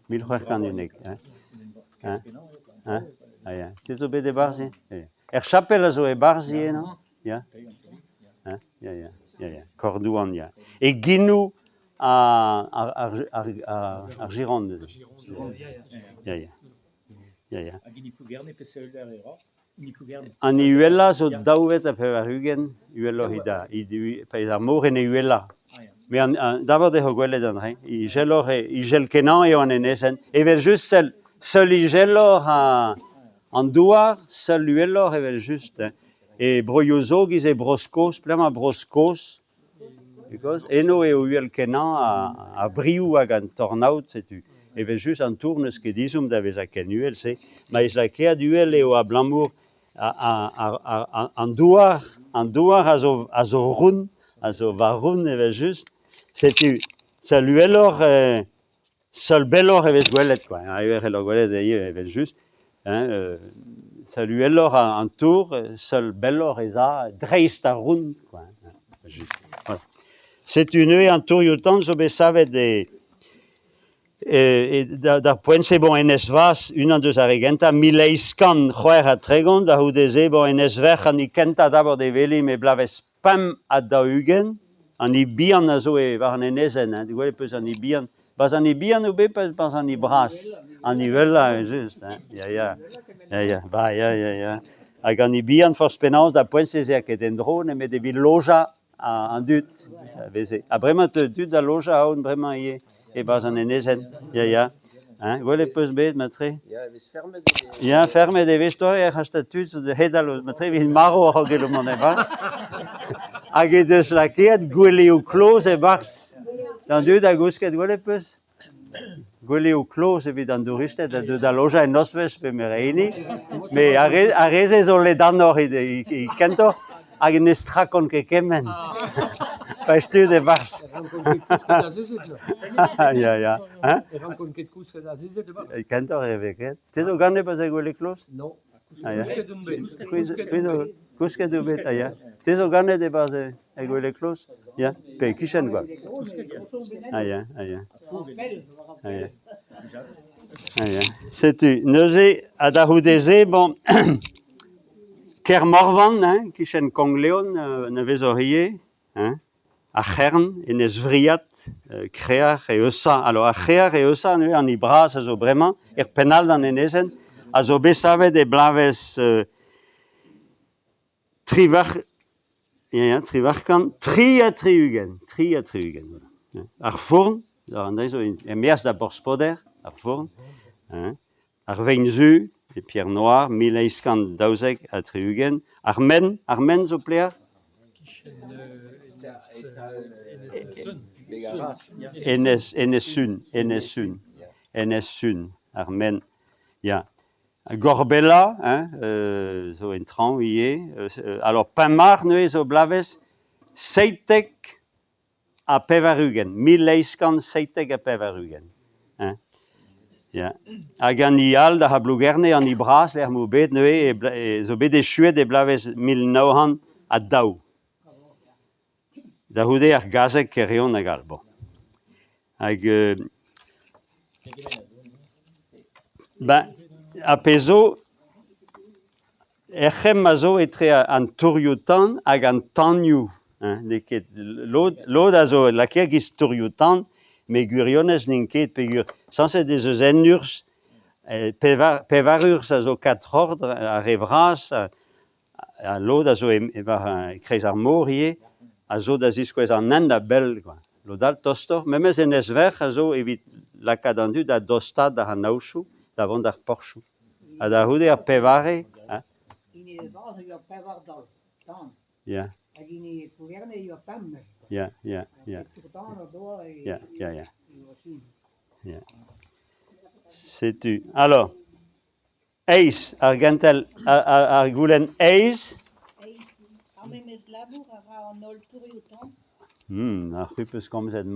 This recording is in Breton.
1611, hein. Hein? Hein? Ah ya. Te zo bet e-barzh ivez? Er chapel a zo e-barzh ivez, non? Ya. Hein? Ya, ya, ya, ya. Kordouan, ya. E genoù ar Gironde neuze. Ya, ya. Ya, ya. Hag hini Plougerne, peseurt lec'h e ra? Hini Plougerne. An uhelañ zo 92 uheloc'h he da. Pa ez ar mor en e uhelañ. Ah, ya. Met an, an, d'abord eo gwelet an dra. Izeloc'h eo, izel-kenañ eo an enezenn. Evel-just, seul, seul izeloc'h an douar, seul uheloc'h evel-just. E broioù zo, giz e Bro-Skos, pelec'h emañ Bro-Skos, Eno eo uhel-kenañ ar brioù hag an tornaod, setu. Evel-just an tour n'eus ket ezhomm da vezañ ken uhel-se. Ma ez lakaet uhel eo abalamour an douar, an douar a zo a zo round, a zo war round evel-just. Setu, seul uheloc'h Seul belloc'h e vez gwelet kwa, e c'heller gwelet ivez evel-just, hein, seul uheloc'h an tour, seul belloc'h ez a dreist ar round kwa, evel-just. Voilà. Setu neuze an tourioù-tan zo bet savet e e d'ar poent-se bon Enez Vaz, unan deus ar re gentañ, 1836, da c'houde-se bon Enez Verc'h an hini kentañ d'abord e welimp e bloavezh 45, an hini bihan a zo e war an enezenn, hein, gwelet 'peus an hini bihan. Barzh an hini bihan eo bet pe barzh an hini bras? An hini wellañ evel-just, hein, ya, ya, ya, ya, ba ya, ya, ya. Hag an hini bihan forzh penaos da poent-se ez ea ket en-dro nemet evit lojañ an dud a veze. Ha bremañ 'teu tud da lojañ aon bremañ ivez. E-barzh an enezenn, ya, ya. Hein, gwelet 'peus bet matre? Ya, e vez fermet e vez. Ya, fermet e vez toi ec'h asta tud zo da hedal matre evit marv a-raok gellout mont e-barzh. Hag he deus lakaet gweleoù kloz e-barzh. D'an dud a gousket, gwelet 'peus? Gweleoù kloz evit an douristed a deu da lojañ en nozvezh pe meur a hini. Met ar re, ar re-se zo ledanoc'h e kentoc'h. Hag ne strakont ket kement. Pa ez tud e-barzh. E rankont ket kousket azezet là. Ya, ya. Hein? E rankont ket kousket azezet e-barzh. Kentoc'h e vez ket. Te zo ganet pa 'z gwele kloz? Non. Ah, ya. Kousket on bet. C'hwi zo kousket out bet, ah ya. Te zo ganet e-barzh e gwele kloz? Ya, pe e-kichen quoi. Ah ya, ah ya. Ah ya. Ah ya. Setu, neuze, ha da c'houde-se, bon, Kermorvan, hein, kichen Konk-Leon, anavezoc'h ivez, hein, ar C'hern, Enez Vriad, Kreac'h e Eusa. Alors ar C'hreac'h e Eusa, neuze an hini bras a zo bremañ, er penn all d'an enezenn, a zo bet savet e bloavezh triwec'h, ya, ya, 38, 63, voilà. Ar Fourn, an deiz zo e-maez da Borzh-Poder, ar Fourn, hein. Ar vein zu, e Pierre Noir, 1872. Ar men, ar men zo plear? Enez, Enez-Sun, Enez-Sun, Enez-Sun, ar men, ya. Gorbella, hein, zo en traoñ ivez. Alors, Penmarc'h neuze zo bloavezh 97, 1897. Hein. Ya. Hag an hini all da Blougerne, an hini bras lec'h m'o bet neuze, e, zo bet echuet e bloavezh 1902. Da c'houde ar gazeg Kerrion hag all. Bon. Hag ben, ar pezh zo, er c'hemm a zo etre an tourioù-tan hag an tanioù. Hein, n'eo ket lod, lod a zo lakaet giz tourioù-tan, met gwirionez n'int ket peogwir sañset ez eus un urzh, pevar, pevar urzh a zo quatre ordres, ar re vras, ha lod a zo war e-kreiz ar mor ivez, a zo da ziskouez an hent a-bell kwa. Lod all tostoc'h, memes Enez Verc'h a zo evit lakaat an dud da dostaat d'ar anaochoù, da vont d'ar porzhioù. Ha da c'houde ar pevare, hein. Hini vras a yoa pevar daol, tan. Ya. Hag hini Plougerne a yoa pemp. Ya, ya, ya. Tan o doa e, Ya, ya, ya. e oa fin. Ya. Setu. Alors, Eizh, ar gentel, ar goulenn eizh. Eizh. Ar memes labour a ra an holl tourioù-tan. Ar c'hwi 'peus komzet mat.